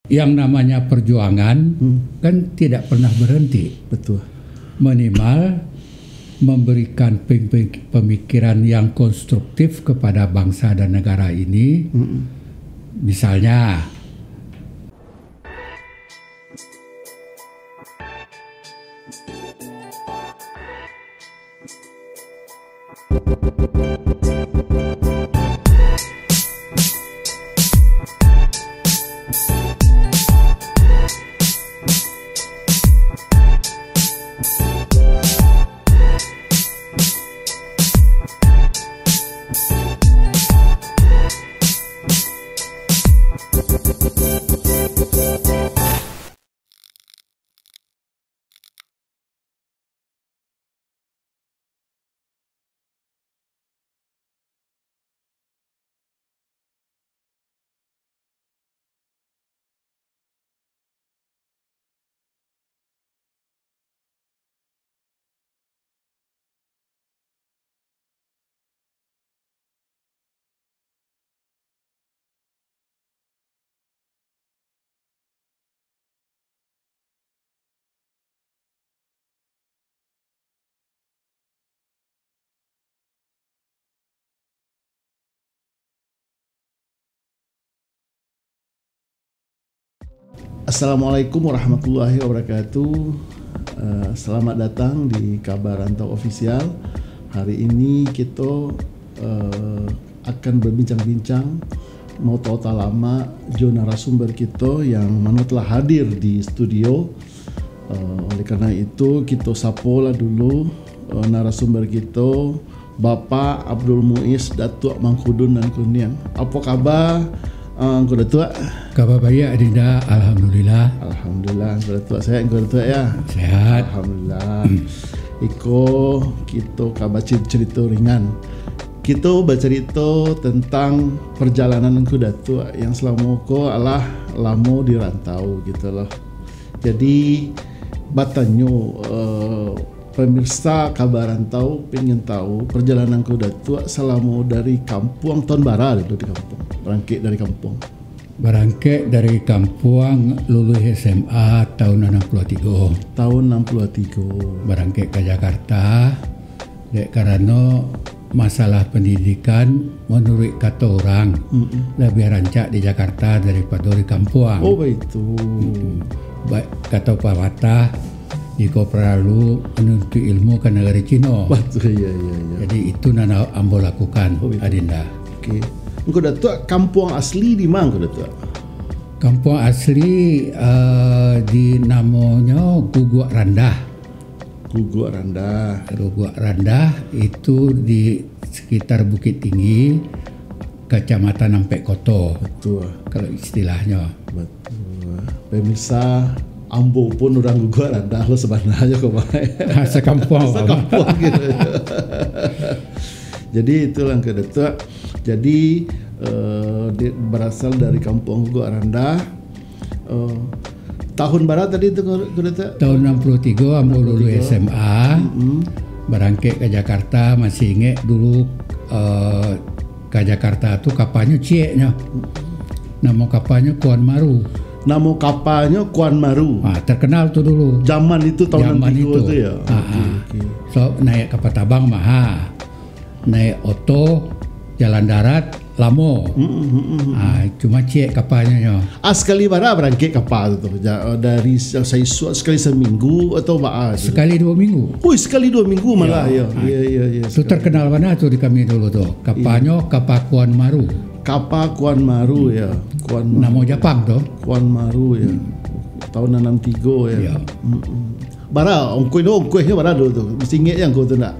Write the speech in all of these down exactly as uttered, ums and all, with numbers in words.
Yang namanya perjuangan Hmm. kan tidak pernah berhenti. Betul. Minimal memberikan pem-, pem-, pemikiran yang konstruktif kepada bangsa dan negara ini. Mm-mm. Misalnya, Assalamualaikum warahmatullahi wabarakatuh. Eh, selamat datang di Kabar Rantau Official. Hari ini kito, eh, akan berbincang-bincang nota-nota lama jo narasumber kito yang mano telah hadir di studio. Eh, oleh karena itu, kito sapolah dulu, eh, narasumber kito, Bapak Abdul Muiz Datuak Mangkudun nan Kuniang. Apo kaba, eh, Ngku Datuak? Kaba baiak, Adinda. Alhamdulillah. Alhamdulillah, Ngku Datuak. Sehat, Ngku Datuak, ya? Sehat. Alhamdulillah. Hmm. Iko, kito ka bacarito ringan. Kito bacarito tentang perjalanan Ngku Datuak yang salamo ko alah lamo di rantau, gitu loh. Jadi, batanyo, eh, pemirsa Kabar Rantau pingin tahu perjalanan Ngku Datuak salamo dari kampuang, tahun bara dulu di kampuang, barangkek dari kampuang. Barangkek dari kampuang, luluih S M A tahun anam puluah tigo. Tahun anam puluah tigo. Barangkek ka Jakarta, dek karano masalah pendidikan, manuruik kato urang, Mm-mm. labiah rancak di Jakarta daripado di kampuang. Oh, baitu. Mm-mm. Ba-, kato papatah, jikok paralu manuntuik ilmu ka nagari Cino. Batua, iya, iya, iya. Jadi, itu nan a-, ambo lakukan, Oh, baitu. Adinda. Oke. Ngku Datuak, kampuang asli di ma, Ngku Datuak? Kampuang asli, eh, di namonyo Guguak Randah. Guguak Randah. Guguak Randah itu di sekitar Bukit Tinggi, Kacamatan Ampek Koto. Batua. Kalau istilahnyo. Batua. Pemirsa, ambo pun urang Guguak Randah lo sabananyo ko, Bang. Sakampuang, Bang. Sakampuang gitu. Jadi, itulah, Ngku Datuak. Jadi, eh, di-, berasal dari kampuang Guguak Randah. Eh, tahun bara tadi tu, Ngku Datuak? Tahun anam puluah tigo, ambo lulus Anam puluah tigo. S M A. Mm-mm. Barangkek ka Jakarta, masih ingek dulu, eh, ka Jakarta tu kapanyo cieknyo. Mm-mm. Namo kapanyo Kuan Maru. Namo kapanyo Kuan Maru. Ah, terkenal tu dulu. Zaman itu, tahun Zaman anam puluah tigo itu. tu, ya? Ah, Oke, ah. oke. So, naik kapal tabang mah, ha. Naik oto, jalan darat, lamo. Mm, mm, mm, mm. Ah, cuma ciek kapalnyo nyo. Ah, sakali bara barangkek kapal tu, tu? Ja-, dari sa-, saisuak sakali saminggu atau baa tu? Sakali duo minggu. Ui, sakali duo minggu malah, Ya. ya. Ah. Ya, ya, ya, Tu sakali. terkenal bana tu di kami dulu tu. Kapalnyo Iya. Kapal Kuan Maru. Kapal Kuan Maru, ya. Kuan Maru. Namo Japang tu. Kuan Maru, ya. Hmm. Tahun anam tigo, ya. Ya. Mm-mm. Bara, ongkoih tu, ongkoihnyo bara dulu tu. Masih ingek je Ngku tu ndak?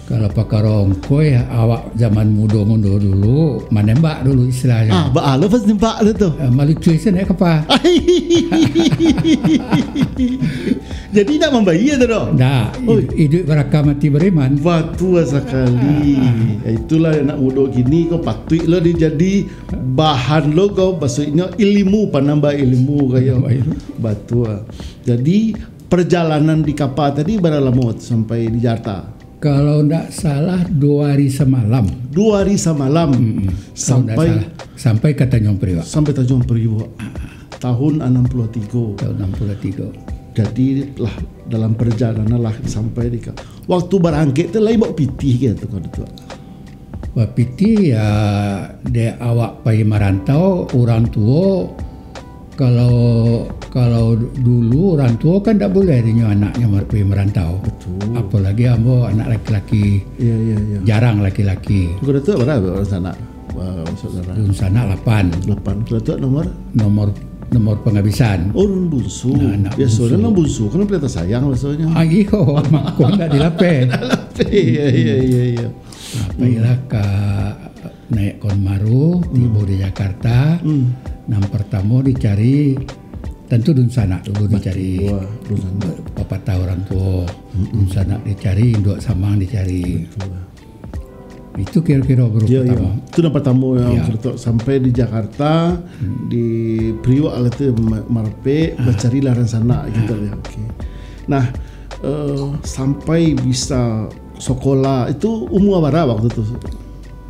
Kalau pakaro ongkoih, awak zaman mudo-mudo dulu, manembak dulu istilahnyo. Ah, baa lo pas nembak lo tu? Eh, malucuih se naik kapal. Jadi, indak mambayia tu doh? Ndak. Oi. Iduik, iduik baraka mati bariman. Batua sakali. Ah. Ya, itulah anak mudo kini ko patuik lo dijadi bahan lo ko, maksudnyo ilmu, panambah ilmu kayo. Panambah ilmu. Batua. Jadi, perjalanan di kapal tadi bara lamo sampai di Jakarta? Kalau ndak salah, duo hari samalam. Duo hari samalam. Mm-mm. Kalau ndak Sampai salah, sampai ka Tanjung Priok. Sampai Tanjung Priok. Ah. Tahun anam puluah tigo. Tahun anam puluah tigo. Jadi lah dalam perjalanan lah sampai di ka-, waktu barangkek tu lai bawa pitih ke tu, Kang Datuak? Bawa pitih ya, dek awak pai marantau, urang tuo, kalau, kalau dulu urang tuo kan ndak buliah dinyo anaknyo mar-, pai marantau. Betul. Apolagi ambo anak laki-laki. Iya, iya, iya. Jarang laki-laki. Kang Datuak bara urang sanak? Ah, maksud sanak. Dunsanak lapan. Lapan. Kang Datuak nomor? Nomor, nomor pangabisan. Oh, nan bunsu. Nah, anak biasonyo bunsu. Nan bunsu kan paling tasayang biasonyo. Ah, iyo, mako ndak dilapeh. Ndak dilapeh. Iya, iya, iya, iya. Nah, pailah ka naiak Komaru, tibo di Jakarta. Hmm. Nan partamo dicari, tantu dunsanak dulu dicari. Batua, dunsanak. Papatah urang tuo. Hmm. Dunsanak dicari, induak samang dicari. Batua. Itu kiro-kiro baru. Iyo, iyo. Partamo. Itu nan partamo yang. Iyo. Kiro sampai di Jakarta, di Priok lah tu, ma-, marapek, ah, bacari lah dunsanak gitu ya. Oke. Nah, eh, sampai bisa sekolah, itu umur bara waktu tu?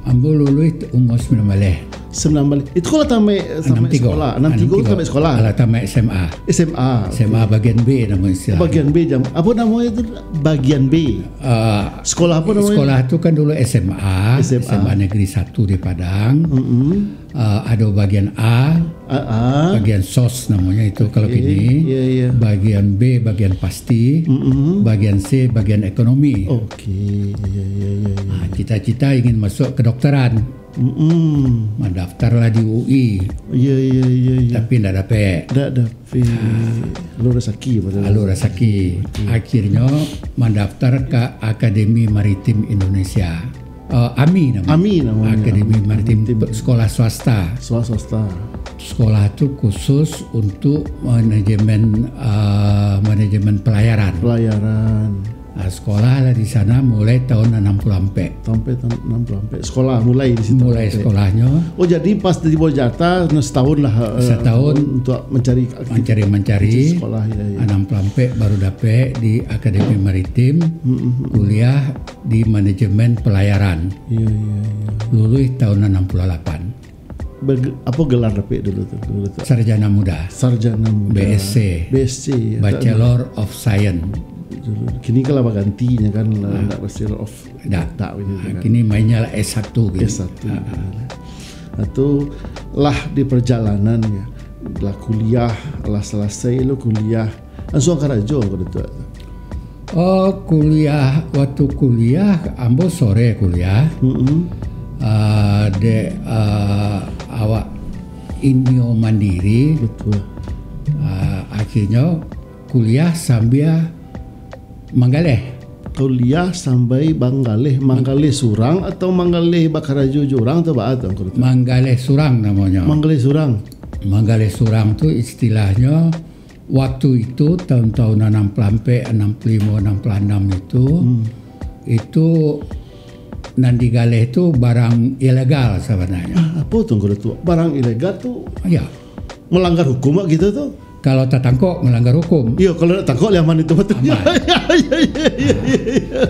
Ambo luluih tu umur sambilan baleh. Sambilan baleh. Itu kalau tamaik, eh, anam tigo. Tamaik sekolah. Anam tigo. Anam tigo tamaik sekolah. Alah tamaik S M A. S M A, S M A, oke. Bagian B namo istilah. Bagian B jam. Apa namanya itu? Bagian B. Ah, sekolah apa namanya? Sekolah tu kan dulu S M A, S M A. S M A Negeri Satu di Padang. Mm-mm. Ah, ado bagian A, A, A. Bagian sos namonyo itu kalau kini. Iya, iya. Bagian B, bagian pasti. Mm-mm. Bagian C, bagian ekonomi. Oke, iya, iya, iya, iya. Ah, cita-cita ingin masuk kedokteran. Mm-mm. Mandaftarlah di U I. Iya, iya, iya, iya. Tapi ndak dapek. Ndak dapek. Ah. Alun rasaki padahal. Alun rasaki. Oke. Akhirnyo mandaftar ka Akademi Maritim Indonesia. Eh, ami namonyo. Ami namonyo. Akademi Maritim, Maritim. Sekolah swasta. Sekolah swasta. Sekolah tu khusus untuk manajemen, eh, manajemen pelayaran. Pelayaran. Ah, sekolah lah di sana mulai tahun anam puluah ampek. Sampai tahun anam puluah ampek. Sekolah mulai di situ. Mulai sekolah. Sekolahnyo. Oh, jadi pas tibo Jakarta, nah, setahun lah, eh, setahun untuk mencari aktif-, mencari-mencari. Mencari sekolah, ya, ya. Anam puluah ampek baru dapek di Akademi Maritim, mm, mm, mm, kuliah di manajemen pelayaran. Iya, iya, iya. Luluih tahun anam puluah lapan. Bege-, apa gelar dapek dulu tu? Dulu tu. Sarjana Muda. Sarjana Muda. B S C. B S C, ya, tak. Bachelor of Science. Dulu. Kini kalau baganti nyo kan, lah, ndak Bachelor of, ndak. Ndak, gitu kan. Kini mainnyo lah S satu gitu. S satu, ah, gitu kan. Nah, tu lah di perjalanan ya. Lah kuliah, lah selesai lo kuliah. Langsuang karajo, Kang Datuak? Oh, kuliah, waktu kuliah, ambo sore kuliah. Mm-mm. Ah, dek, ah, awak inyo mandiri. Betul. Ah, akhirnyo kuliah sambia manggaleh. Kuliah sambai manggaleh, manggaleh surang atau manggaleh bakarajo jo urang atau baa tu, Kang Datuak? Manggaleh surang namonyo. Manggaleh surang. Manggaleh surang tu istilahnyo waktu itu, tahun-tahun anam puluah ampek, anam puluah limo, anam puluah anam itu, hmm, itu nan digaleh tu barang ilegal sabananyo. Ah, apo tu, Kang Datuak? Barang ilegal tu, ya, melanggar hukum kak gitu tu? Kalau tatangkok, melanggar hukum. Iyo, kalau ndak tangkok, aman itu batul. Aman. Iyo, iyo, iyo, iyo, iyo.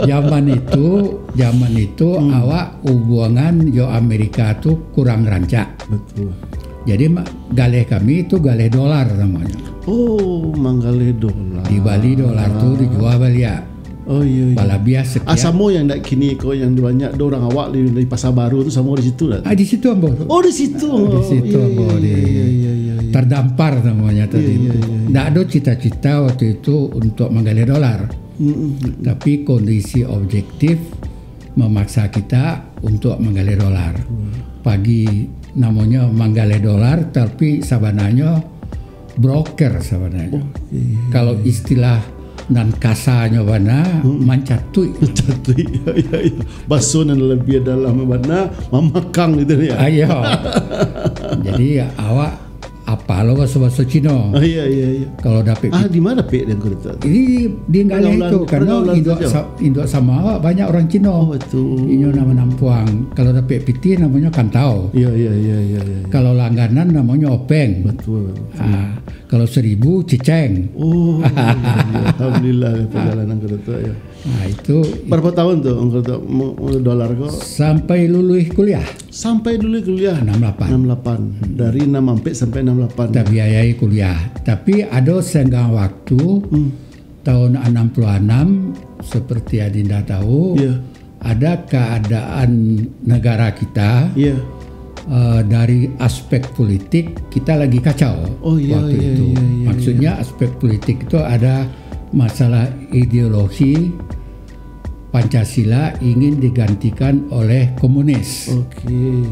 Zaman itu, zaman itu, hmm, awak hubungan jo Amerika tu kurang rancak. Betul. Jadi, ma-, galeh kami tu galeh dolar namonyo. Oh, manggaleh dolar. Dibali dolar tu, dijua baliak. Oh, iyo, iyo. Balabiah sekian. Ah, samo yang ndak kini ko, yang banyak do urang awak di, di Pasar Baru tu, samo di situ lah. Ah, di situ ambo. Oh, di situ. Ah, di situ ambo, di, iyo, iyo, iyo, iyo, iyo, terdampar namonyo tadi. Iyo, iyo, iyo, iyo. Ndak ado cita-cita waktu itu untuk manggaleh dolar. Mm, mm, mm, mm. Tapi kondisi objektif memaksa kita untuk manggaleh dolar. Hmm. Pagi namonyo manggaleh dolar, tapi sabananyo broker sabananyo. Oh, iya, iya, iya. Kalau istilah nan kasanyo bana, hmm, mancatuik. Mancatuik, iya, iya, iya. Baso nan labiah dalam bana, mamakang gitu ya. Ah, iya. Jadi, awak apo lo baso-baso Cino. Ah, iya, iya, iya. Kalau dapek. Ah, di ma dapek den kulit tu? Di, di Galeh tu, karena induak sa-, induak samo awak banyak urang Cino. Oh, betul. Inyo nan manampuang. Kalau dapek pitih namonyo kantau. Iya, iya, iya, iya, iya, iya. Kalau langganan namonyo openg. Betul, betul. Ah, kalau seribu, ciceng. Oh, iya, iya. Alhamdulillah, perjalanan kulit tu, ya. Nah, itu. Berapa tahun tu, Kang Datuak, mo-, mo-, dolar ko? Sampai luluih kuliah. Sampai luluih kuliah? Anam lapan. Anam lapan. Hmm. Dari anam ampek sampai anam Tabiayai kuliah. Tapi ado senggang waktu, tahun anam puluh anam, seperti Adinda tahu, ada keadaan negara kita, eh, dari aspek politik, kita lagi kacau waktu itu. Maksudnya, aspek politik itu ada masalah ideologi Pancasila ingin digantikan oleh komunis. Oke.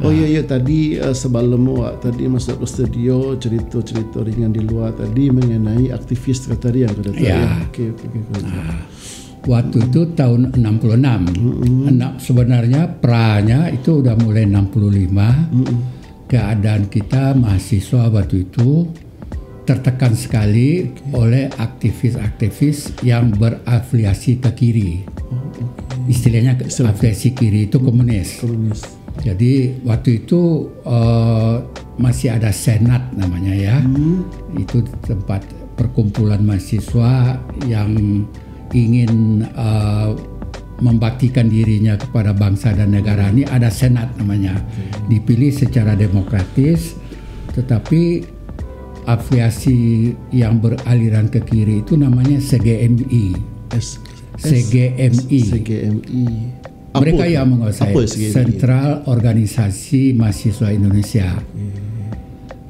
Oh, iya, iya, tadi, eh, sebelum awak tadi masuk ke studio, cerita-cerita ringan di luar tadi mengenai aktivis tadi yang kau datang, ya? Oke, oke, oke, oke. Waktu itu tahun enam puluh enam. Enam, sebenarnya pranya itu udah mulai enam puluh lima. Keadaan kita mahasiswa waktu itu tertekan sekali oleh aktivis-aktivis yang berafiliasi ke kiri. Istilahnya ke-, afiliasi kiri itu komunis. Komunis. Jadi, waktu itu, eh, masih ada senat namanya, ya. Itu tempat perkumpulan mahasiswa yang ingin, eh, membaktikan dirinya kepada bangsa dan negara. Ini ada senat namanya. Dipilih secara demokratis, tetapi afiliasi yang beraliran ke kiri itu namanya C G M I. S-, S-, C G M I. C G M I. Mereka yang menguasai. Apa itu? Central Organisasi Mahasiswa Indonesia.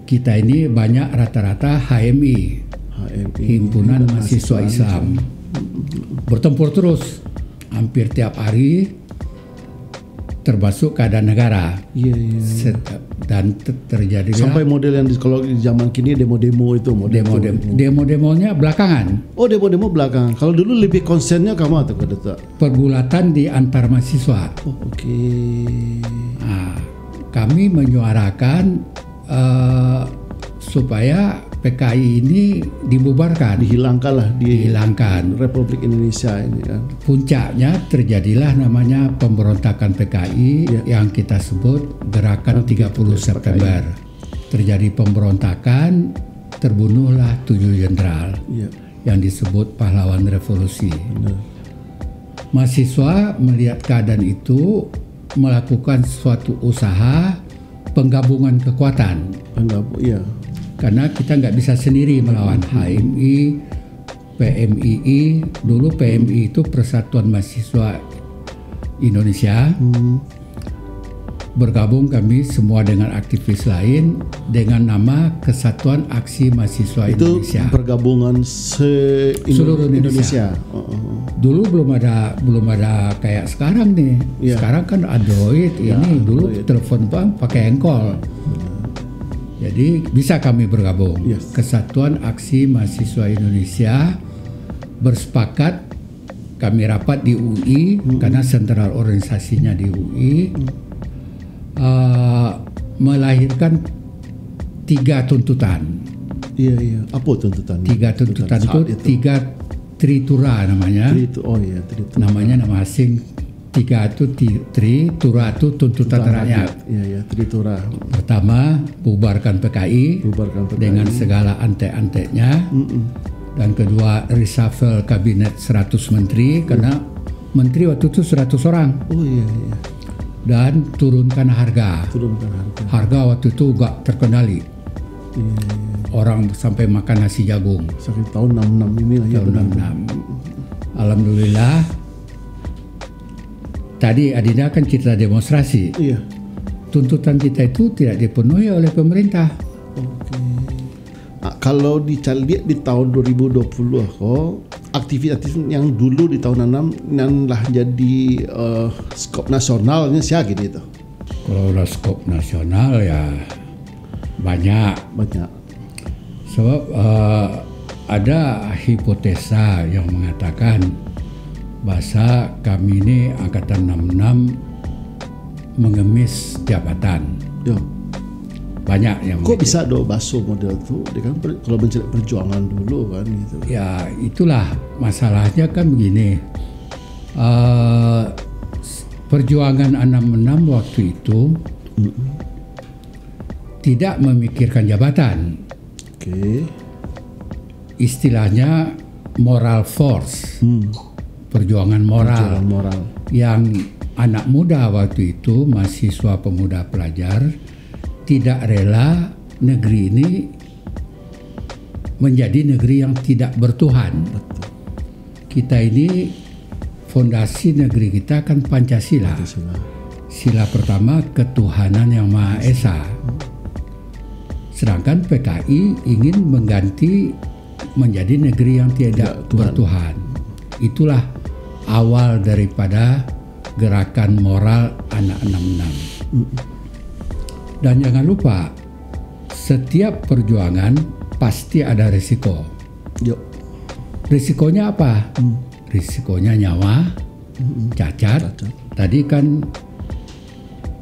Kita ini banyak rata-rata H M I, Himpunan Mahasiswa Islam. Bertempur terus, hampir tiap hari, termasuk keadaan negara. Iya, iya, iya. Dan terjadi sampai model yang di, kalau di zaman kini demo-demo itu, model demo-demo. Demo-demonya belakangan. Oh, demo-demo belakangan. Kalau dulu lebih konsennya ke mana tuh, Kak Datuk? Pergulatan di antar mahasiswa. Oh, oke. Nah, kami menyuarakan, eh, supaya P K I ini dibubarkan. Dihilangkanlah di Republik Indonesia ini, kan. Puncaknya terjadilah namanya pemberontakan P K I yang kita sebut Gerakan tiga puluh September. Terjadi pemberontakan, terbunuhlah tujuh jenderal yang disebut pahlawan revolusi. Mahasiswa melihat keadaan itu, melakukan suatu usaha penggabungan kekuatan. Karena kita nggak bisa sendiri melawan H M I, P M I I. Dulu P M I I itu Persatuan Mahasiswa Indonesia. Bergabung kami semua dengan aktivis lain dengan nama Kesatuan Aksi Mahasiswa Indonesia. Itu pergabungan se-, seluruh Indonesia. Dulu belum ada, belum ada kayak sekarang nih. Sekarang kan Android, ini dulu telepon bang pakai engkol. Jadi bisa kami bergabung. Kesatuan Aksi Mahasiswa Indonesia bersepakat, kami rapat di U I, karena sentral organisasinya di U I, eh, melahirkan tiga tuntutan. Iya, iya. Apa tuntutan? Tiga tuntutan itu, tiga tritura namanya. Tritu-, oh iya, tritura. Namanya nama asing. Tiga tu ti-, tri, tura tu tuntutan rakyat. Iya, iya, tritura. Pertama, bubarkan P K I dengan segala antek-anteknya. Dan kedua, reshuffle kabinet seratus menteri, karena menteri waktu tu seratus orang. Oh, iya, iya. Dan turunkan harga. Turunkan harga. Harga waktu tu gak terkendali. Iya, iya. Orang sampai makan nasi jagung. Sampai tahun enam enam inilah, ya, tahun enam enam. Alhamdulillah, tadi Adinda kan cerita demonstrasi. Iya. Tuntutan kita itu tidak dipenuhi oleh pemerintah. Oke. Ah, kalau dicaliak di tahun dua ribu dua puluh ko, aktivis-aktivis yang dulu di tahun enam enam nan lah jadi, eh, skop nasionalnya sia kini tu? Kalau lah skop nasional, ya banyak. Banyak. Sebab, eh, ada hipotesa yang mengatakan bahasa kami ni Angkatan enam enam mengemis jabatan. Yo. Banyak yang... Kok bisa do baso model tu? Dia kan per-, kalau mencari perjuangan dulu kan gitu. Ya, itulah masalahnya kan begini. Eh, s-, perjuangan enam enam waktu itu tidak memikirkan jabatan. Oke. Istilahnya moral force. Hmm. Perjuangan moral. Perjuangan moral. Yang anak muda waktu itu, mahasiswa, pemuda, pelajar, tidak rela negeri ini menjadi negeri yang tidak bertuhan. Betul. Kita ini, fondasi negeri kita kan Pancasila. Pancasila. Sila pertama, ketuhanan yang Maha Esa. Sedangkan P K I ingin mengganti menjadi negeri yang tidak Tidak Tuhan. bertuhan. Itulah awal daripada gerakan moral anak enam enam. Mm. Dan jangan lupa, setiap perjuangan pasti ada risiko. Yo. Risikonya apa? Hmm. Risikonya nyawa, Mm-mm. cacat. Cacat. Tadi kan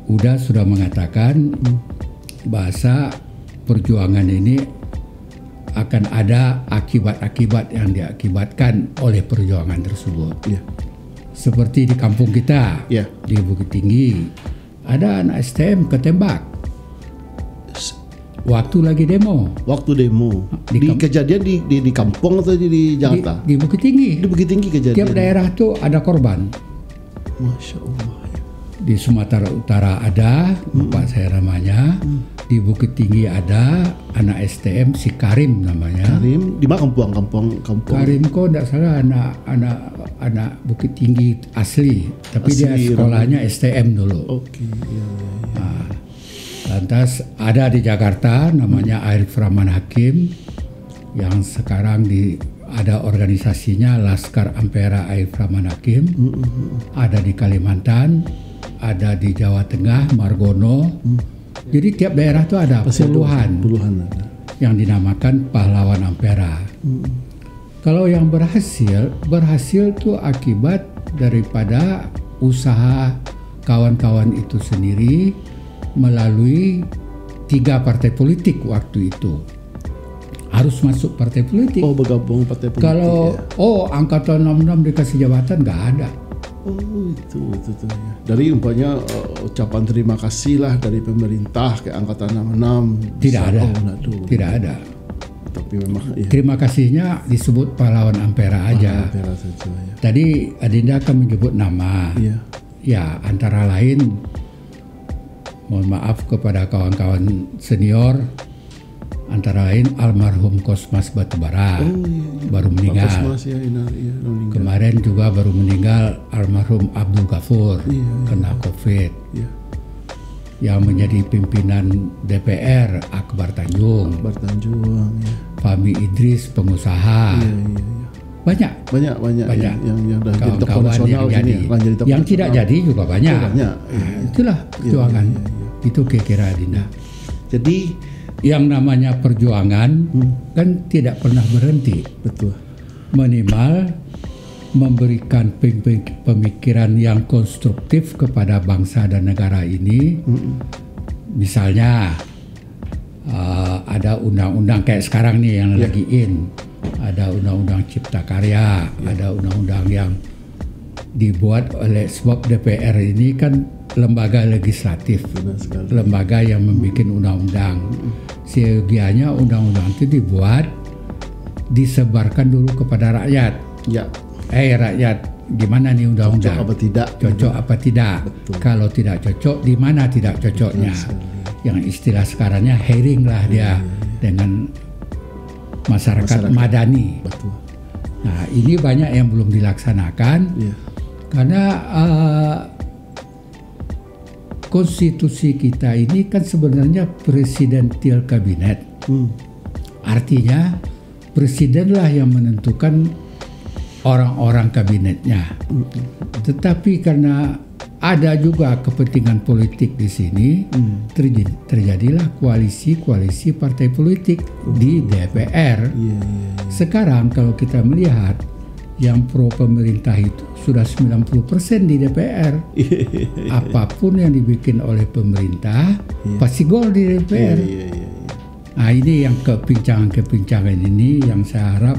Uda sudah mengatakan Hmm. bahasa perjuangan ini akan ada akibat-akibat yang diakibatkan oleh perjuangan tersebut. Ya. Seperti di kampung kita, Ya. di Bukittinggi, ada anak S T M ketembak. S- Waktu lagi demo. Waktu demo. Di Di kam- kejadian di, di, di kampung atau di, di Jakarta? Di, di Bukittinggi. Di Bukittinggi kejadian. Tiap daerah tu ada korban. Masya Allah. Di Sumatera Utara ada, Hmm. lupa saya namanya. Hmm. Di Bukittinggi ada, anak S T M si Karim namanya. Karim, di mana kampung? Kampung, kampung? Karim ko ndak salah anak, anak, anak Bukittinggi asli, tapi dia Asli, sekolahnya orang. S T M dulu. Oke, iya, iya, iya. Ah. Lantas ada di Jakarta namanya Hmm. Arif Rahman Hakim, yang sekarang di, ada organisasinya Laskar Ampera Arif Rahman Hakim, Hmm, hmm, hmm. ada di Kalimantan, ada di Jawa Tengah, Margono. Hmm. Jadi tiap daerah tu ada Pasti ada puluhan puluhan ada. yang dinamakan pahlawan Ampera. Hmm. Kalau yang berhasil, berhasil tu akibat daripada usaha kawan-kawan itu sendiri melalui tiga partai politik waktu itu. Harus masuk partai politik. Oh, bergabung partai politik, Kalau, ya. oh, angkatan enam enam dikasih jabatan, nggak ada. Oh, itu, itu tuh, ya. Dari umpamanya, eh, ucapan terima kasih lah dari pemerintah ke angkatan enam enam. Tidak Bisa, ada. oh, nggak ada. Tidak ada. Tapi memang, iya. Terima kasihnya disebut pahlawan Ampera aja. Pahlawan Ampera saja, ya. Tadi Adinda akan menyebut nama. Iya. Ya, antara lain, mohon maaf kepada kawan-kawan senior, antara lain almarhum Kosmas Batubara, Oh, iya, iya. baru Pak meninggal. Kosmas, ya, ina-, iya, meninggal. Kemarin juga baru meninggal almarhum Abdul Ghafur, Iya, iya. kena covid. Iya. Yang menjadi pimpinan D P R, Akbar Tanjung. Akbar Tanjung, ya. Fahmi Idris, pengusaha. Iya, iya, iya. Banyak. Banyak, banyak, Banyak. yang, yang, yang dah jadi tokoh Kawan-kawan nasional yang sini, jadi. lah jadi tokoh Yang tidak nasional. jadi juga banyak. Oh, banyak. Iya, Nah, iya. itulah Iya, perjuangan. iya, iya, iya. Itu kira-kira, Adinda. Jadi Yang namanya perjuangan Hmm. kan tidak pernah berhenti. Betul. Minimal memberikan pem-, pem-, pemikiran yang konstruktif kepada bangsa dan negara ini. Mm-mm. Misalnya, uh, ada undang-undang kayak sekarang nih yang Ya. lagi in. Ada undang-undang cipta karya, Ya. ada undang-undang yang dibuat oleh, sebab D P R ini kan lembaga legislatif, Benar sekali. lembaga yang membuat undang-undang. Mm-mm. Seyogianya undang-undang itu dibuat, disebarkan dulu kepada rakyat. Ya. Eh, rakyat, gimana nih undang-undang? Cocok apa tidak? Cocok apa tidak? Betul. Kalau tidak cocok, di mana tidak cocoknya? Betul sekali. Yang istilah sekarangnya hearing lah Iya, dia iya, iya. dengan masyarakat Masyarakat. madani. Betul. Nah, ini banyak yang belum dilaksanakan Iya. karena, eh, konstitusi kita ini kan sebenarnya presidential cabinet. Hmm. Artinya, presidenlah yang menentukan orang-orang kabinetnya. Mm-mm. Tetapi karena ada juga kepentingan politik di sini, Hmm. terjadi, terjadilah koalisi-koalisi partai politik di D P R. Iya, iya, iya. Sekarang kalau kita melihat, yang pro pemerintah itu sudah sembilan puluh persen di D P R. Iya, iya, iya. Apapun yang dibikin oleh pemerintah, Iya. pasti gol di D P R. Iya, iya, iya, iya. Nah, ini yang kepincangan-kepincangan ini yang saya harap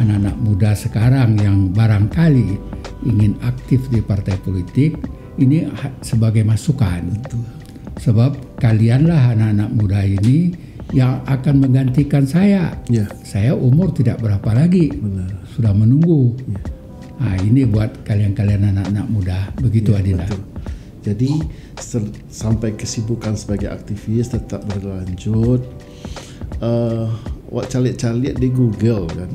anak-anak muda sekarang yang barangkali ingin aktif di partai politik, ini ha-, sebagai masukan. Betul. Sebab kalianlah anak-anak muda ini yang akan menggantikan saya. Ya. Saya umur tidak berapa lagi, Benar. sudah menunggu. Ya. Nah, ini buat kalian-kalian anak-anak muda, begitu, Ya, Adinda. Betul. Jadi, sel-, sampai kesibukan sebagai aktivis tetap berlanjut. Eh, wak caliak-caliak di Google kan.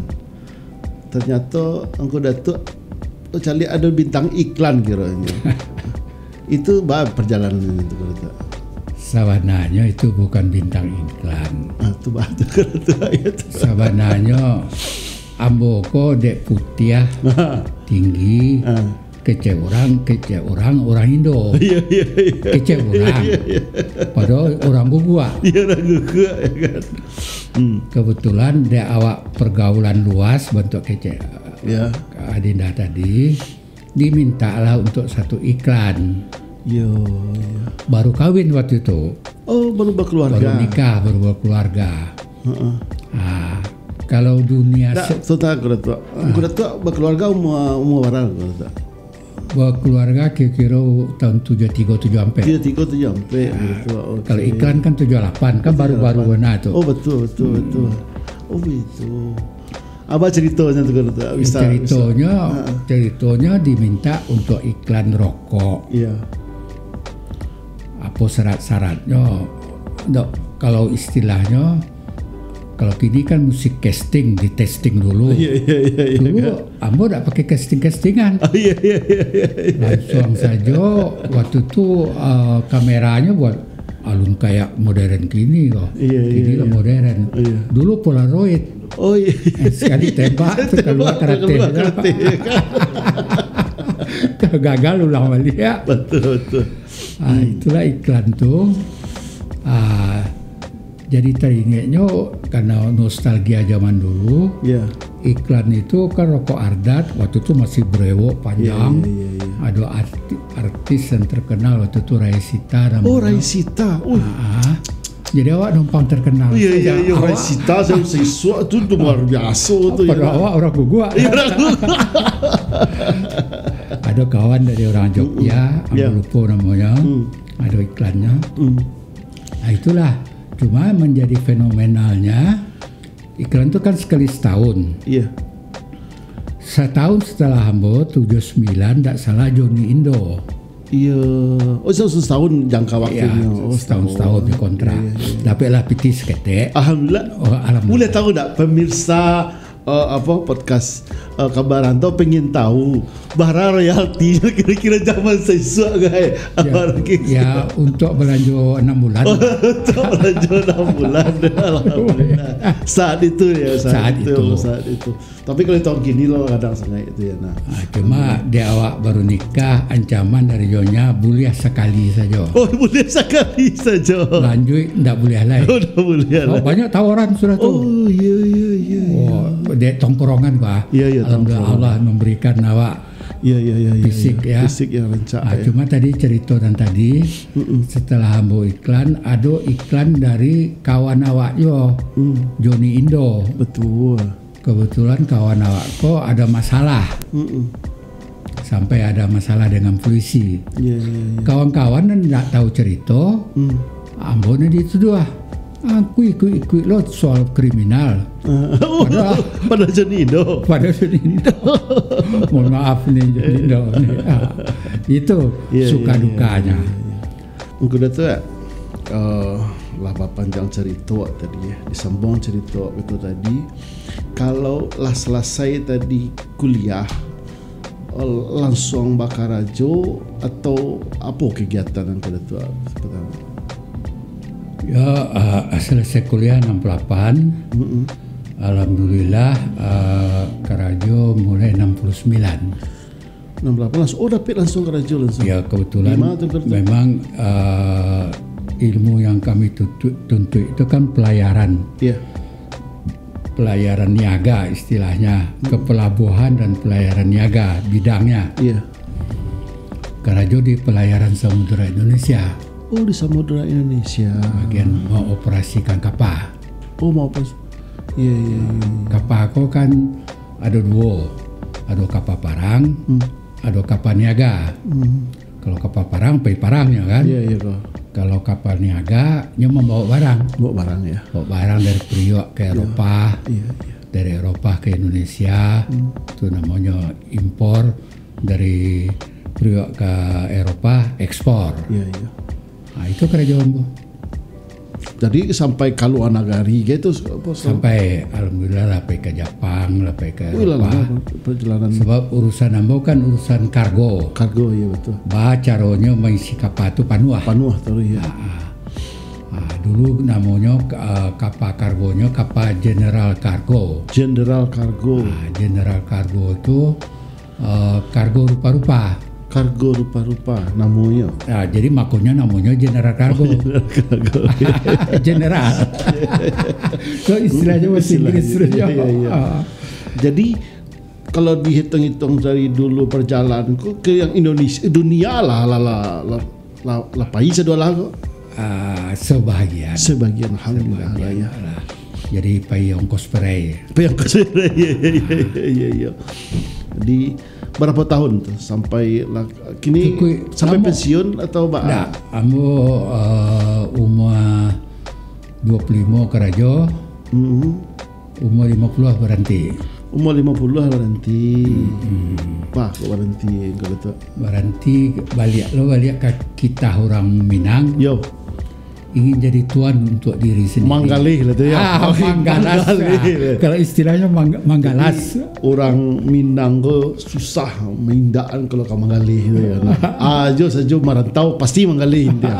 Ternyato Angku Datuak, oh, caliak ado bintang iklan kironyo. Itu ba perjalanan itu, Angku Datuak. Sabananyo itu bukan bintang iklan. Ah, tu ba tu, Angku Datuak, ya tu. Sabananyo ambo ko dek putiah, tinggi, Ah. kecek urang, kecek urang, urang Indo. Iya, iya, iya. Kecek urang. Iya, iya. Padahal urang guguak. Iya, urang guguak, ya kan. Hmm. Kebetulan dek awak pergaulan luas bantuak kecek Ya. Adinda tadi, dimintalah untuk satu iklan. Yo, iya. Baru kawin waktu itu. Oh, baru berkeluarga. Baru nikah, baru berkeluarga. Heeh. Ah, kalau dunia Tak, se- tu tak, Angku Datuak. Angku Datuak berkeluarga umur, umur bara, Angku Datuak? Berkeluarga kira-kira tahun tujuh tiga, tujuh ampek. Tujuh tiga, tujuh ampek, Angku Datuak. Oke. Kalau iklan kan tujuh lapan, kan baru-baru Tujuh lapan. bana tu. Oh, betul, betul, Hmm. betul. Oh, begitu. Abah ceritonyo tu, Angku Datuak. Eh, Bisa, ceritonyo, bisa. Ha. ceritonyo diminta untuk iklan rokok. Iya. Apo syarat-syaratnyo? Dok, kalau istilahnyo, kalau kini kan musti casting, di testing dulu. Iya, iya, iya, iya, Dulu kan? ambo dak pakai casting-castingan. Oh, iya, iya, iya, iya, iya. Langsung sajo, waktu tu, eh, kameranyo buat alun kayak modern kini ko. Iya, iya, Kini lah iya. modern. Iya. Dulu Polaroid. Oh, iya. Eh, sekali tembak tu keluar karateh. Keluar karateh, ya kan? Kalau gagal ulang balik, ya. Betul, betul. Ah, Hmm. itulah iklan tu. Ah, jadi teringetnyo karena nostalgia zaman dulu. Ya. Iklan itu kan rokok Ardat, waktu tu masih brewok panjang. Ya, ya, ya, ya. Ada arti-, artis yang terkenal waktu tu, Rai Sita namanya. Oh, Rai Sita. Uh. Ah, ah. Jadi awak numpang terkenal. Oh, iya, iya, Sejak iya, Rai awak Sita, saya siswa tu, tu luar biasa tu, Pada ya. awak orang guguak. Iya, orang guguak. Ada kawan dari orang Jogja, Mm-mm. ambo Ya. lupa namanya. Mm. Ada iklannya. Mm. Nah, itulah. Cuma menjadi fenomenalnya, iklan tu kan sekali setahun. Iya. Setahun setelah ambo, tujuh sembilan, ndak salah, Joni Indo. Iya. Oh, se-, setahun jangka waktunyo. Iya, Oh, setahun, setahun. setahun dikontrak. Iya, iya, iya. Dapatlah pitih saketek. Alhamdulillah. Oh, alhamdulillah. Boleh tahu ndak pemirsa, eh, apa, podcast, eh, Kabar Rantau pengen tahu, bara royaltinyo kira-kira zaman sisuak, gai? Ya, Abang Rikis. ya, untuk belanja enam bulan. Oh, untuk belanja enam bulan. Alhamdulillah. Saat itu ya, saat Saat itu, itu. saat itu. Tapi kalau tahun kini lo kadang sangaik itu ya, nah. Ah, cuma di awak baru nikah, ancaman dari nyonya buliah sakali sajo. Oh, buliah sakali sajo. Lanjuik ndak buliah lai. Oh, ndak buliah Sebab lai. banyak tawaran sudah tu. Oh, iya, iya, iya, iya. Oh, dek tongkrongan, bah. Iya, iya, Alhamdulillah, tongkrongan. Allah memberikan awak Iya, iya, iya, iya, fisik, iya. ya. Fisik yang rancak, Ah, ya. cuma tadi cerita dan tadi, Mm-mm. setelah ambo iklan, ado iklan dari kawan awak yo, Hmm. Joni Indo. Betul. Kebetulan kawan awak ko ada masalah. Mm-mm. Sampai ada masalah dengan polisi. Iya, iya, iya. Kawan-kawan nan ndak tahu cerita, Hmm. ambo nan dituduah. Aku ikuik-ikuik lo soal kriminal. Ah, Padahal pada Joni Indo. Pada Joni Indo. Mohon maaf nih, Joni Indo nih. Ah, itu Iya, suka iya, iya, dukanya. iya, iya. Angku Datuak, eh, lah bapanjang carito tadi, ya. Disambung carito itu tadi. Kalau lah selesai tadi kuliah, eh, lansuang bakarajo atau apo kegiatan Angku Datuak pertama? Ya, eh, selesai kuliah enam puluh lapan. Mm-mm. Alhamdulillah, eh, karajo mulai enam puluh sembilan. Enam puluh lapan langsung, oh, dapik langsung karajo langsung. Ya, kebetulan Di mana tu, Angku Datuak? memang, eh, ilmu yang kami tuntut, tuntut itu kan pelayaran. Iya. Pelayaran niaga istilahnya, Hmm. kepelabuhan dan pelayaran niaga bidangnya. Iya. Karajo di pelayaran Samudra Indonesia. Oh, di Samudra Indonesia. Bagian mengoperasikan kapal. Oh, mau pas. Iya, iya, iya, iya. Kapal ko kan ada dua. Ada kapal parang, Hmm. ada kapal niaga. Hmm. Kalau kapal parang, pai parang ya kan? Iya, iya, kok. Kalau kapal niaga, nyo membawa barang. Bawa barang, ya. Bawa barang dari Priok ke Iya. Eropah, Iya, iya. dari Eropah ke Indonesia. Hmm. Itu namanya impor dari Priok ka Eropa, ekspor. Iya, iya. Nah, itu karajo ambo. Jadi sampai ka lua nagari gitu, apa, so- Sampai, alhamdulillah lah, pai ka Japang, lah pai ka Wih, Eropa. Lama perjalanan. Sebab urusan ambo kan urusan kargo. Kargo, iya, betul. Ba caronyo maisi kapa tu panuah. Panuah tu, iya. Ah, ah. Ah, dulu namonyo, ah, kapa kargonyo kapa General Cargo. General Cargo. Ah, General Cargo tu, eh, kargo rupa-rupa. Kargo rupa-rupa namonyo. Ah, jadi makonyo namonyo General Cargo. General Cargo. General. So, istilahnya bahasa Inggris. Istilahnya, iya, iya. Ah. Jadi, kalau dihitung-hitung dari dulu perjalanan ko ke yang Indonesia, dunia lah, lah, lah, lah, lah, lah pai sadolah ko. Ah, sebahagian. Sebahagian, alhamdulillah, lah, ya. Sebahagian lah. Jadi, pai ongkos perai. Pai ongkos perai, iya, iya, iya, iya, iya. Jadi, berapa tahun tu sampai lah, kini Cukuik sampai lama. Pensiun atau ba- Ndak, ambo, eh, umur dua puluh lima karajo, Mm-mm. Umur lima puluh baranti. Umur lima puluh baranti. Hmm. Bah, kok baranti, kalau tu? Baranti, baliak lo, baliak ka kitah urang Minang. Yo. Ingin jadi tuan untuk diri sendiri. Manggaleh lah tu, ya. Ah, manggalas. Manggaleh. Ah, kalau istilahnya mang-, manggalas. Jadi, urang Minang ko susah maindakan kalau ka manggaleh tu, ya. Nah, ajo sajo marantau, pasti manggaleh dia.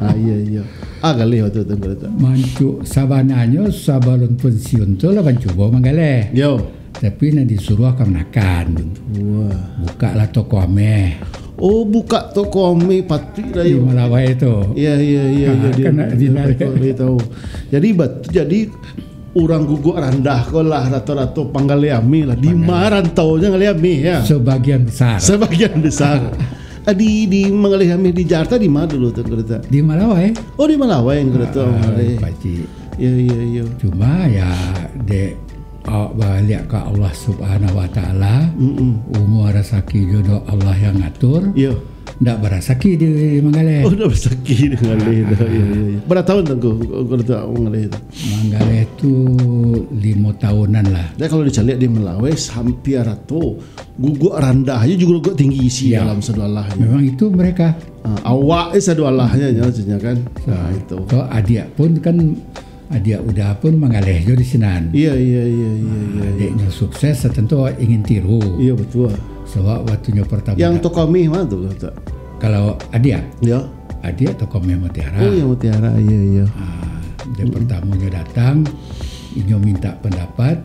Ah, iya, iya. Ah, galeh waktu tu, kalau tu. Mancu-, sabananyo sabalun pensiun tu lah mancubo manggaleh. Yo. Tapi nan disuruah kamanakan. Wah. Bukalah toko ameh. Oh, buka toko ameh, patuik lah, yo. Di Malawai tu. Iya, iya, iya, ah, iya, dia, kan dia, di dia, dia tahu. Jadi, bat-, jadi, urang Guguak Randah ko lah rato-rato panggaleh ameh lah. Di ma rantau nyo galeh ameh, ya? Sebagian besar. Sebagian besar. Ah, di, di manggaleh ameh di Jakarta di ma dulu tu, kalau tak? Di Malawai. Oh, di Malawai, kalau tak, ah, manggaleh. Pacik. Ya, ya, ya. Cuma, ya, dek awak baliak ka Allah Subhanahu wa Taala, Mm-mm. Umur, rasaki, jodoh Allah yang ngatur. Ya. Ndak barasaki di manggaleh. Oh, ndak barasaki di manggaleh tu. Ah. Ya, ya, ya. Bara tahun tu, Ngku, Ngku letak manggaleh tu? Manggaleh tu limo tahunan lah. Dan kalau dicaliak di Malawai, hampir rato. Guguak Randah aja juga Guguak Tinggi isi, ya, dalam sado alah. Memang itu mereka. Ah, awak, eh, sado alahnyo, nyo, maksudnyo kan. Ah, itu. Kok adiak pun kan Adiak Uda pun manggaleh jo di sinan. Iya, iya, iya, iya, iya, iya. Adiknyo sukses, tantu ingin tiru. Iya, betul. Sabab waktunyo partamo. Yang da- toko ameh ma tu, Tok? Kalau adiak? Ya. Adiak toko ameh Mutiara. Oh, yang Mutiara, iya, iya. Ah, dia Mm-mm. Partamonyo datang, inyo minta pandapat,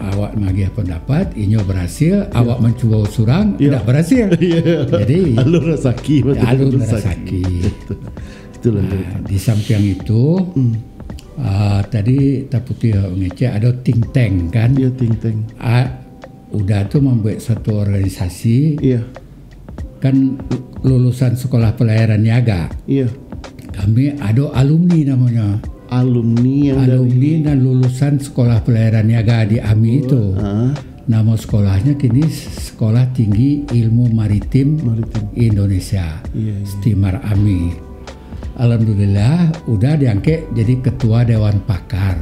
awak magiah pandapat, inyo barasil, iya, awak mancubo surang, iya, indak barasil. Iya. Jadi, alun rasaki, ya, betul, alun rasaki. Betul. Itulah. Nah, cerita. Di sampiang itu, Hmm. ah, tadi Taputi ngecek ado think tank, kan? Iya, think tank. Ah, Uda tu mambuek satu organisasi, iya, kan lulusan Sekolah Pelayaran Niaga. Iya. Kami ado alumni namonyo. Alumni yang dari Alumni dan lulusan Sekolah Pelayaran Niaga di ami itu. Ah. Namo sekolahnyo kini Sekolah Tinggi Ilmu Maritim Maritim. Indonesia, iya, iya, STIMAR ami. Alhamdulillah, Uda diangkek jadi ketua Dewan Pakar.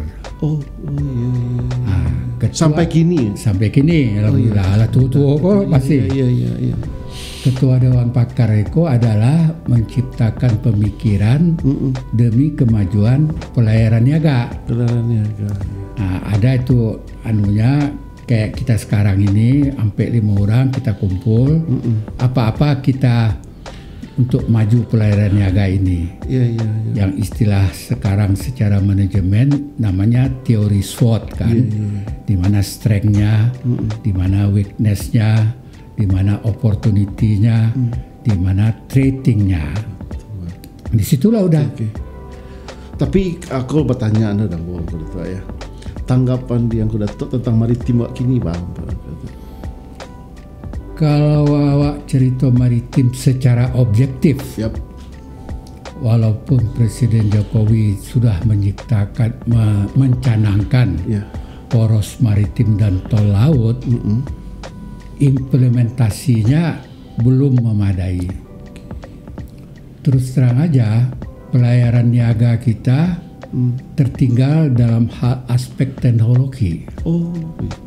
Oh, oh, iya, iya, iya. Ah, ketua Sampai kini, ya? Sampai kini, oh, iya, alhamdulillah. Alah, tuo-tuo ko masih. Iya, iya, iya, iya. Ketua Dewan Pakar itu adalah menciptakan pemikiran Mm-mm. demi kemajuan pelayaran niaga. Pelayaran niaga. Ah, ada itu anunya, kayak kita sekarang ini, ampek limo urang kita kumpul, Mm-mm. apa-apa kita untuk maju pelayaran niaga ini. Iya, iya, iya. Yang istilah sekarang secara manajemen namanya teori SWOT, kan? Iya, iya. Di mana strength-nya, Mm-mm. di mana weakness-nya, di mana opportunity-nya, Hmm. di mana threatening-nya. Betul. Di situlah Uda. Oke, oke. Tapi aku bertanya anda dah, Bang, kalau tak, ya. Tanggapan di Ngku Datuk tentang maritim awak kini, Bang? Kalau awak cerita maritim secara objektif, Yap. walaupun Presiden Jokowi sudah menciptakan, me-, mencanangkan Ya. poros maritim dan tol laut, Mm-mm. implementasinya belum memadai. Terus terang aja, pelayaran niaga kita Hmm. tertinggal dalam hal aspek teknologi. Oh, gitu.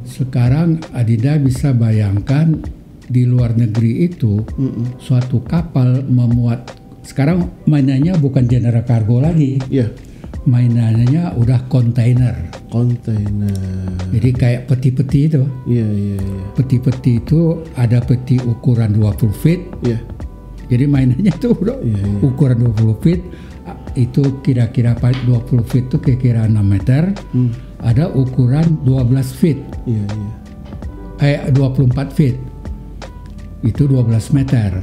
Sekarang Adinda bisa bayangkan Di luar negeri itu, Mm-mm. suatu kapal memuat, sekarang mainannya bukan general cargo lagi. Iya. Mainannya udah kontainer. Kontainer. Jadi kayak peti-peti itu. Iya, iya, iya. Peti-peti itu ada peti ukuran dua puluh feet. Iya. Jadi mainannya itu udah Iya, iya. ukuran dua puluh feet, itu kira-kira pa-, dua puluh feet itu kira-kira enam meter. Hmm. Ada ukuran dua belas feet. Iya, iya. Eh, dua puluh empat feet. Itu dua belas meter.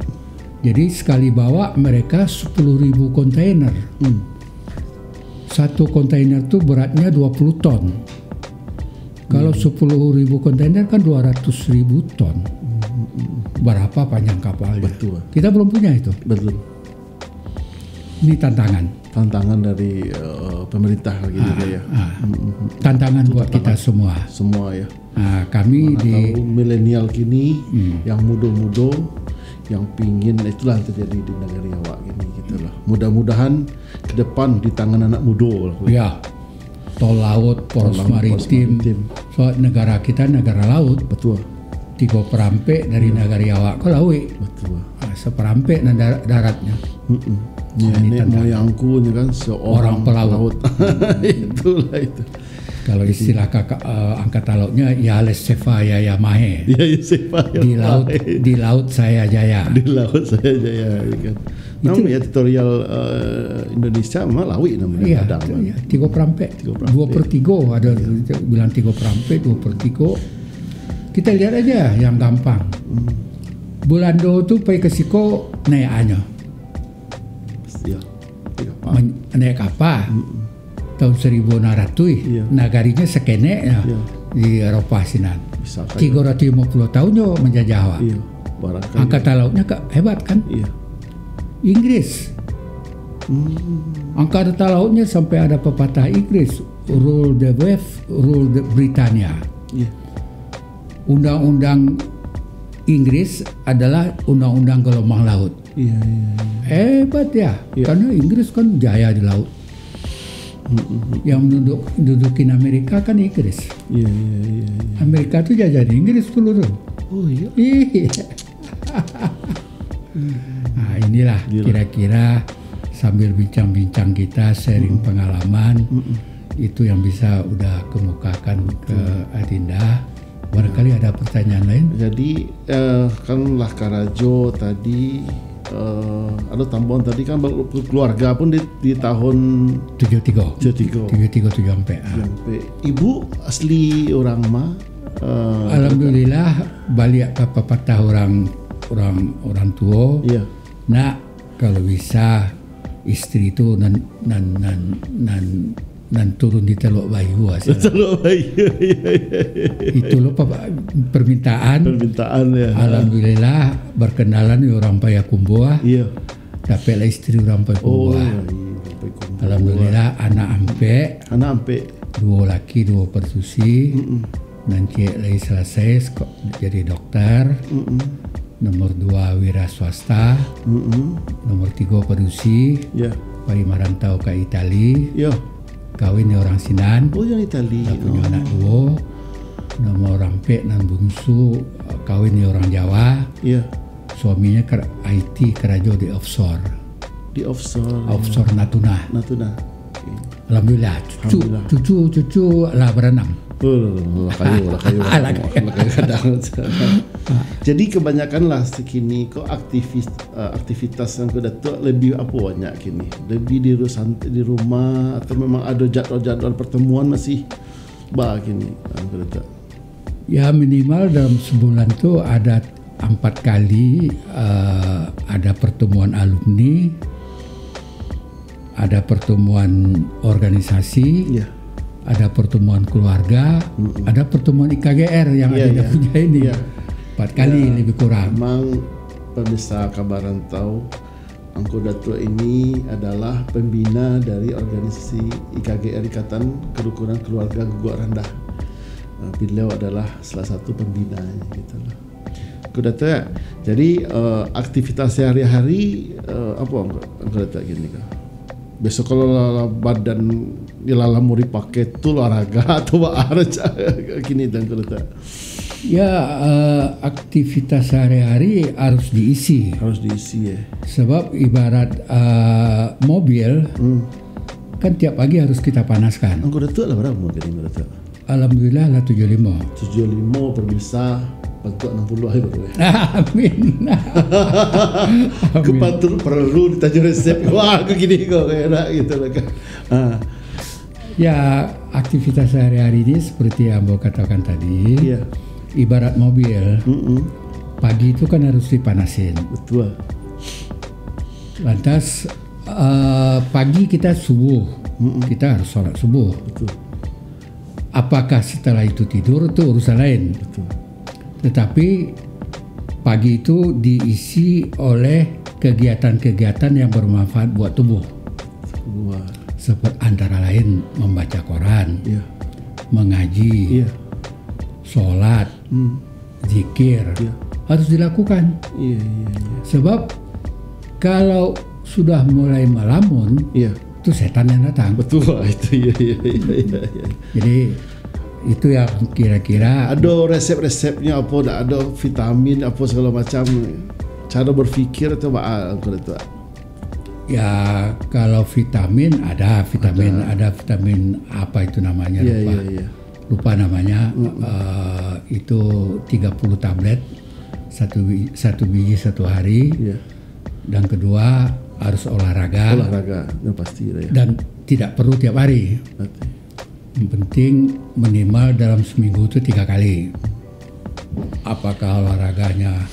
Jadi sekali bawa mereka sepuluh ribu kontainer. Hmm. Satu kontainer tu beratnya dua puluh ton. Kalau Hmm. sepuluh ribu kontainer kan dua ratus ribu ton. Hmm, hmm, hmm. Berapa panjang kapalnya? Betul. Kita belum punya itu. Betul. Ini tantangan. Tantangan dari, eh, pemerintah lagi Ah, juga ya. ah. Hmm, hmm, hmm. Tantangan Itu buat tantangan. kita semua. Semua ya. Ah, kami Mana di tahu milenial kini Hmm. yang mudo-mudo yang pingin itulah yang terjadi di nagari awak ini gitulah. Mudah-mudahan ke depan di tangan anak mudo lah. Ya. Tol laut, Tol poros laut, poros maritim. maritim. So, negara kita negara laut. Betul. Tigo perampek dari Hmm. nagari awak ke lauik. Betul. Ah, seperampek nan dar-, daratnya. Mm-mm. Ah, Nenek ini tantangan. moyangku ni kan seorang Orang pelaut. pelaut. Itulah itu. Kalau Jadi istilah kakak, eh, angkatan lautnya, ya les sefa ya ya mahe. Ya, ya, sefa ya Di laut, mahe. di laut saya jaya. Di laut saya jaya, ya kan. Itu Namun ya tutorial, eh, Indonesia memang lauik namanya, Iya, kadang itu kan. ya, tigo perampek. Tigo perampek. Dua per tigo ada Iya. bilang tigo perampek, dua per tigo. Kita lihat aja yang gampang. Hmm. Belando tu pai ke siko naik anyo. Iya. Iya, Pak. Men-, naik kapal. Mm-mm. Tahun seribu enam ratus, Iya. nagarinyo sakenek nyo Iya. di Eropah sinan. Bisa saja. Tigo ratus limo puluh tahun nyo manjajah awak. Iya. Barangkali. Angkatan lautnya ka-, hebat kan? Iya. Inggris. Hmm. Angkatan lautnya sampai ada pepatah Inggris, "Rule the wave, rule the Britannia." Iya. Undang-undang Inggris adalah undang-undang gelombang laut. Iya, iya, iya. Hebat ya, Iya. karena Inggris kan jaya di laut. Mm-mm. Yang menduduk, dudukin Amerika kan Inggris. Iya, iya, iya, iya. Amerika tu jajahan Inggris dulu tu. Oh, iya. Iya. Nah, inilah Gila. kira-kira sambil bincang-bincang kita, sharing Mm-mm. pengalaman, Mm-mm. itu yang bisa udah kemukakan ke Betul. Adinda. Barangkali ada pertanyaan lain? Jadi, eh, kan lah karajo tadi, eh, ada tambahan tadi kan baru keluarga pun di, di tahun Tujuh tiga. tujuh tiga. Tujuh tiga, tujuh empat, ah. Sampai. Ibu asli orang ma? Eh, Alhamdulillah, baliak ka papatah orang, orang, orang tuo. Iya. Nak, kalau bisa, isteri tu nan, nan, nan, nan, nan turun di Telok Bayu, ah, salah. Telok Bayu, iya, iya, iya. Itu lo pa-, permintaan. Permintaan, ya. Alhamdulillah, berkenalan di orang Payakumbuah. Iya. Dapatlah isteri orang Payakumbuah. Oh, iya, iya, orang Payakumbuah. Alhamdulillah, anak ampek. Anak ampek. Duo laki, duo padusi. Mm-mm. Nan ciek lai salasai seko-, jadi dokter. Mm-mm. Nomor dua wira swasta. Mm-mm. Nomor tigo padusi. Ya. Pai marantau ka Itali. Ya. Kawin di orang sinan. Oh, yang Itali. Lah punyo Oh. anak duo. Nomor ampek nan bungsu, kawin di orang Jawa. Ya. Suaminyo ker-, I T, karajo di offshore. Di offshore, ya. Offshore Natuna. Natuna. Oke. Alhamdulillah, cucu, Alhamdulillah. cucu, cucu lah baranam. Oh, lah kayo, lah kayo, Lah kayo. lah kayo kadang. Jadi, kebanyakan lah sekini ko aktivis-, eh, aktivitas Angku Datuak lebih apo banyak kini? Lebih di ru-, di rumah atau memang ada jadwal-jadwal pertemuan masih ba kini, Angku Datuak? Ya, minimal dalam sebulan tu ada empat kali, eh, ada pertemuan alumni, ada pertemuan organisasi, Ya. ada pertemuan keluarga, Mm-mm. ada pertemuan I K G R yang Ya, Adinda ya. punya ini. Ya. Empat kali Ya. lebih kurang. Memang pemirsa Kabar Rantau, Angku Datuak ini adalah pembina dari organisasi I K G R, Ikatan Kerukunan Keluarga Guguak Randah. Eh, beliau adalah salah satu pembinanya, gitu lah. Angku Datuak, ya. Jadi, eh, aktivitas sehari-hari, eh, apa Angku, Angku Datuak kini ko? Biaso kalau lah, lah badan, ya lah, lah mau dipakai tu olahraga atau ba-, kini tu Angku Datuak? Ya, eh, aktivitas sehari-hari harus diisi. Harus diisi, ya. Sebab ibarat, eh, mobil, Hmm. kan tiap pagi harus kita panaskan. Angko Datuak lah bara umua kini, Angko Datuak? Alhamdulillah lah tujuh limo. Tujuh limo, pemirsa, bantuak enam puluh hari baru, ya. Amin. Amin. Kepala perlu ditanyo resep. Wah, aku gini kok, kayak enak gitu lah, kan. Ah. Ya, aktivitas sehari-hari ni seperti yang ambo katakan tadi, Iya. ibarat mobil, Mm-mm. pagi tu kan harus dipanasin. Betul. Lantas, eh, pagi kita subuh, Mm-mm. kita harus sholat subuh. Betul. Apakah setelah itu tidur, tu urusan lain. Betul. Tetapi pagi itu diisi oleh kegiatan-kegiatan yang bermanfaat buat tubuh. Wah. Seperti antara lain membaca koran, Iya. mengaji, Iya. sholat, Hmm. zikir, Iya. harus dilakukan. Iya, iya, iya. Sebab kalau sudah mulai melamun, Iya. tu setan yang datang. Betul, itu, iya, iya, iya, iya, iya. Jadi, itu yang kira-kira Ado resep-resepnya apa, dak ado vitamin apa segala macam. Cara berpikir tu baa, Angko Datuak? Ya, kalau vitamin ada, vitamin, Ada. ada vitamin apa itu namanya, Iya, lupa. iya, iya. Lupa namanya, Mm-mm. eh, itu tiga puluh tablet, satu bi-, satu biji satu hari. Iya. Dan kedua, harus olahraga. Olahraga, yang pasti lah, ya. Dan tidak perlu tiap hari. Berarti. Yang penting minimal dalam seminggu tu tiga kali. Apakah olahraganya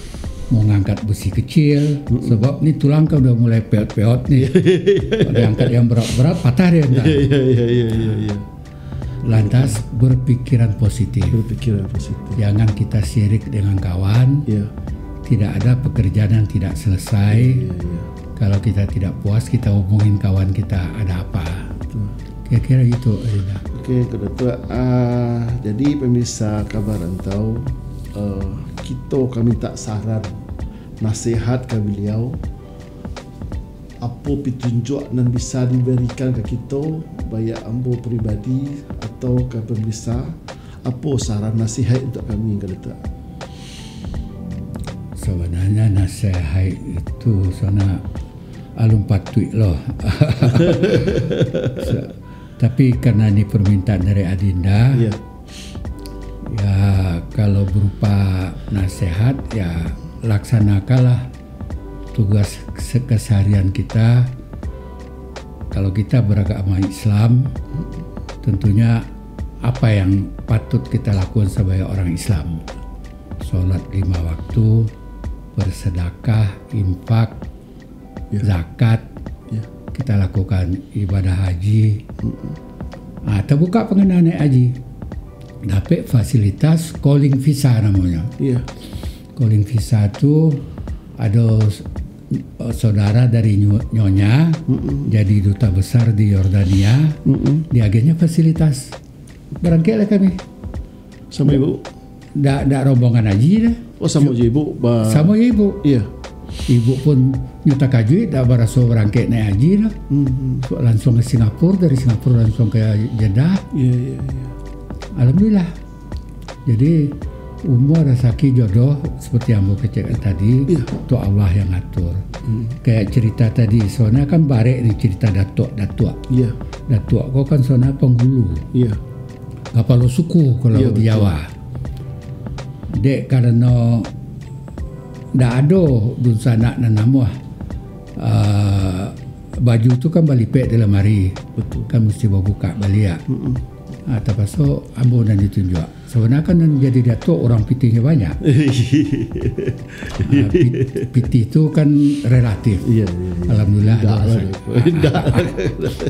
mau ngangkat besi kecil? Mm-mm. Sebab ni tulang kan udah mulai peot-peot ni. Kalau diangkat yang berat-berat, patah dia ntar. Iya, iya, iya, iya, iya, iya. Lantas, berpikiran positif. Berpikiran positif. Jangan kita sirik dengan kawan. Iya. Tidak ada pekerjaan yang tidak selesai. Iya, iya, iya. Kalau kita tidak puas, kita hubungin kawan kita, ada apa. Betul. Kira-kira gitu, Rina. Oke, Angko Datuak. Ah, jadi pemirsa Kabar Rantau, eh, kito ka mintak saran, nasihat ka beliau. Apo pitunjuak nan bisa dibarikan ka kito, baiak ambo pribadi atau ka pemirsa? Apo saran nasihat untuak kami, Angko Datuak? Sabananyo nasihat itu sanak alun patuik lo. Sa-, tapi karena ini permintaan dari Adinda, Iya. ya, kalau berupa nasihat, ya, laksanakanlah tugas se-, keseharian kita. Kalau kita beragama Islam, tentunya apa yang patut kita lakukan sebagai orang Islam? Sholat lima waktu, bersedekah, infak, Ya. zakat, Ya. kita lakukan ibadah haji. Mm-mm. Ah, terbuka pengenaan naik haji. Dapat fasilitas calling visa namanya. Ya. Calling visa tu ado s-, saudara dari nyo-, nyonya Mm-mm. jadi duta besar di Yordania. Mm-mm. Diagenyo fasilitas. Berangkeklah kami. Sama ibu? Ndak, ndak rombongan haji dah. Oh, samo jo ibu, ba- Samo jo ibu. Iya. Ibu pun nyo takajuik, ndak baraso barangkek naik haji lah. Hmm, hmm. So, langsung ka Singapura, dari Singapura langsung ka Jeddah. Iya, iya, iya. Alhamdulillah. Jadi, umur, rasaki, jodoh, seperti yang ambo kecek tadi, Iya. tu Allah yang ngatur. Hmm. Kayak cerita tadi, soalnya kan barek ni cerita datuak-datuak. Iya. Datuak ko kan soalnya penghulu. Iya. Kapalo suku kalau Iya, di betul. Jawa. Dek karano ndak ado dunsanak nan namuah, ah, baju tu kan balipek di lamari. Betul. Kan musti babukak baliak. Mm-mm. Ah, tapaso ambo nan ditunjuak. Sabananyo kan nan jadi datuak urang pitihnyo banyak. Ah, pi-, pitih tu kan relatif. Iya, iya, iya. Alhamdulillah, Indak ada lah, rasa. Indak.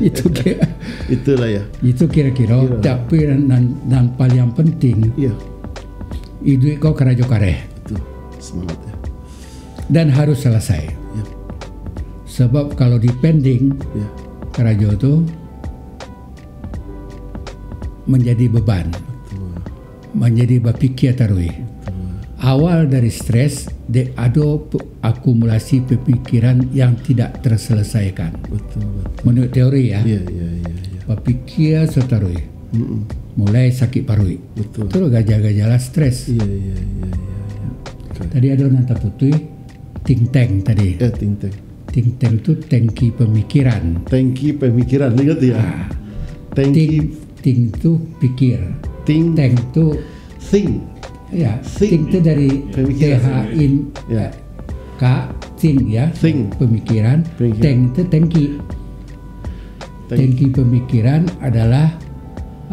Itu kira-, Itulah ya. itu kira-kira, Iya. tapi nan, nan, nan paling penting, Iya. iduik ko karajo kareh. Betul. Semangat ya. Dan harus selesai. Iya. Sebab kalau dipending, Iya. karajo tu menjadi beban. Betul. Manjadi bapikia taruih. Betul. Awal dari stres, dek ado pe-, akumulasi pamikiran yang tidak terselesaikan. Betul, betul. Menurut teori, ya. Iya, iya, iya, iya. Bapikia sataruih. Mm-mm. mulai sakik paruik. Betul. Itu gejala-gejala stres. Iya, iya, iya, iya, iya. Betul. Tadi ada nan taputuih, think tank tadi. Eh, think tank. Think tank tu tangki pemikiran. Tangki pemikiran, ingat ya? Ah, Tangki think, think tu pikir. think Tank tu think. ya, Think. think tu dari Pemikiran. T H I N Ya. K, think ya. Think. Pemikiran. Pemikiran. Tank tu tangki. Tank. Tangki pemikiran adalah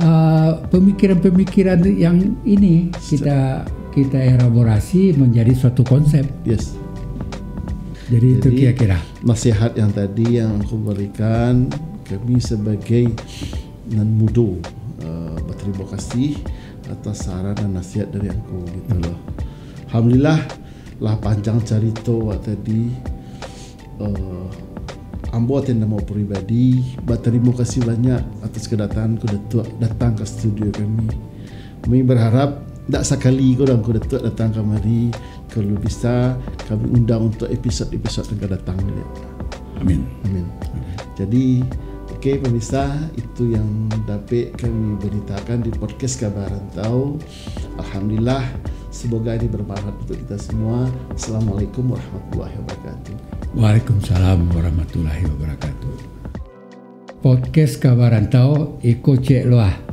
uh, pemikiran-pemikiran yang ini kita kita elaborasi menjadi suatu konsep. Yes. Jadi, itu Jadi, kira-kira. Nasihat yang tadi yang aku berikan, kami sebagai nan mudo, uh, berterima kasih atas saran dan nasihat dari aku gitu loh. Alhamdulillah, lah panjang carito awak tadi. Uh, ambo atas namo pribadi, berterima kasih banyak atas kedatangan ko Datuak datang ke studio kami. Kami berharap dak sakali ko doh ko Datuak datang kamari. Kalau bisa, kami undang untuk episod-episod yang akan datang. Amin. Amin. Jadi, oke, pemirsa, itu yang dapat kami beritakan di podcast Kabar Rantau. Alhamdulillah, semoga ini bermanfaat untuk kita semua. Assalamualaikum warahmatullahi wabarakatuh. Waalaikumsalam warahmatullahi wabarakatuh. Podcast Kabar Rantau, iko cek luah.